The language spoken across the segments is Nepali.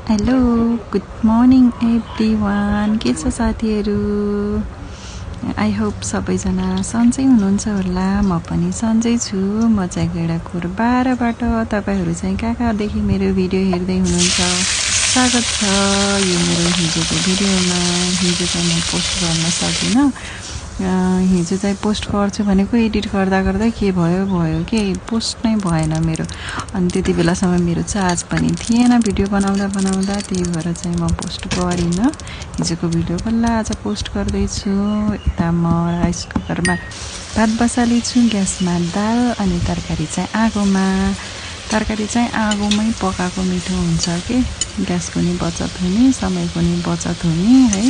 हेलो गुड मर्निङ एभ्रिवान के छ साथीहरू आई होप सबैजना सन्चै हुनुहुन्छ होला म पनि सन्चै छु म चाहिँ गेडाकोर 12 बाट तपाईहरु चाहिँ कहाँदेखि मेरो भिडियो हेर्दै हुनुहुन्छ स्वागत छ यो मेरो हिजोको भिडियोमा हिजो चाहिँ म पोस्ट गर्न सकिन हिजो चाहिँ पोस्ट गर्छु भनेको एडिट गर्दा गर्दै के भयो के पोस्ट नै भएन मेरो अनि त्यति बेलासम्म मेरो चार्ज पनि थिएन भिडियो बनाउँदा त्यही भएर चाहिँ म पोस्ट गरिन हिजोको भिडियो बल्ल आज पोस्ट गर्दै छु यता म राइस कुकरमा भात बसाली छु ग्यासमा दाल अनि तरकारी चाहिँ आगोमै पकाएको मिठो हुन्छ के ग्यासको नि बचत हुने समयको नि बचत हुने है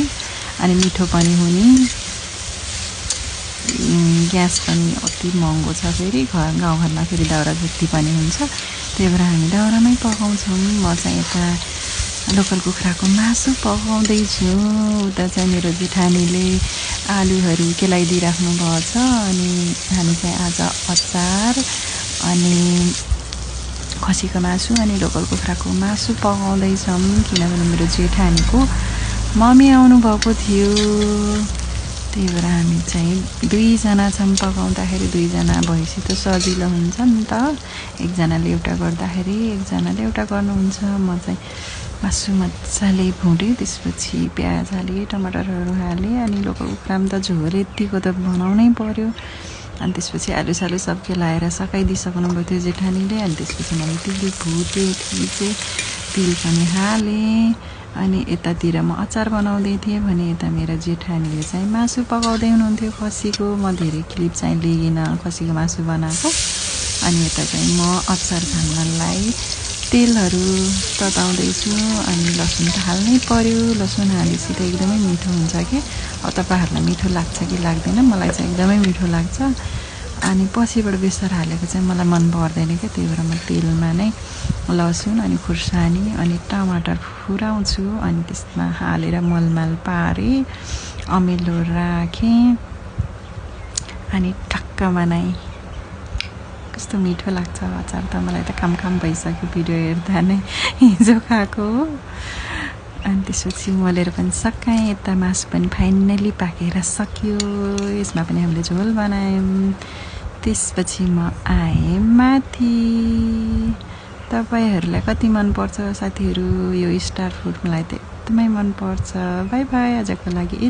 अनि मिठो पनि हुने ग्यास पनि अति महँगो छ फेरि गाउँघरमा फेरि दाउरा जति पनि हुन्छ त्यही भएर हामी दाउरामै पकाउँछौँ म चाहिँ यता लोकल कुखुराको मासु पकाउँदै छु उता चाहिँ मेरो जेठानीले आलुहरू केलाइदिइराख्नु भएको छ अनि हामी चाहिँ आज अचार अनि खसीको मासु अनि लोकल कुखुराको मासु पकाउँदैछौँ किनभने मेरो जेठानीको मम्मी आउनु भएको थियो त्यही भएर हामी चाहिँ 2 जना छौँ पकाउँदाखेरि 2 जना भएपछि त सजिलो हुन्छ नि त एकजनाले एउटा गर्दाखेरि एकजनाले एउटा गर्नुहुन्छ म चाहिँ मासु मजाले भुटेँ त्यसपछि प्याज हालेँ टमाटरहरू हालेँ अनि लोकल कुखुरामा त झोल यतिको त बनाउनै पर्यो अनि त्यसपछि आलु सालु सब केलाएर सकाइदिइसक्नु भयो थियो जेठानीले अनि त्यसपछि मैले तिल भुटेँ थिचेँ तिल पनि हालेँ अनि यतातिर म अचार बनाउँदै थिएँ भने यता मेरो जेठानीले चाहिँ मासु पकाउँदै हुनुहुन्थ्यो खसीको म धेरै क्लिप चाहिँ लिइनँ खसीको मासु बनाएको अनि यता चाहिँ म अचार खानलाई तेलहरू तताउँदैछु अनि लसुन त हाल्नै पर्यो लसुन हालेपछि त एकदमै मिठो हुन्छ कि तपाईहरुलाई मिठो लाग्छ कि लाग्दैन मलाई चाहिँ एकदमै मिठो लाग्छ अनि पछिबाट बेसार हालेको चाहिँ मलाई मन पर्दैन के त्यही भएर म तेलमा नै लसुन अनि खुर्सानी अनि टमाटर फुराउँछु अनि त्यसमा हालेर मलमाल पारेँ अमिलो राखेँ अनि ठक्क बनाएँ कस्तो मिठो लाग्छ अचार त मलाई त काम भइसक्यो भिडियो हेर्दा नै हिजो खाएको अनि त्यसपछि मोलेर पनि सकाएँ यता मासु पनि फाइनली पाकेर सकियो यसमा पनि हामीले झोल बनायौँ त्यसपछि म आएँ माथि तपाईहरुलाई कति मन पर्छ साथीहरु यो स्टार फुड मलाई त एकदमै मन पर्छ बाइ बाइ आजको लागि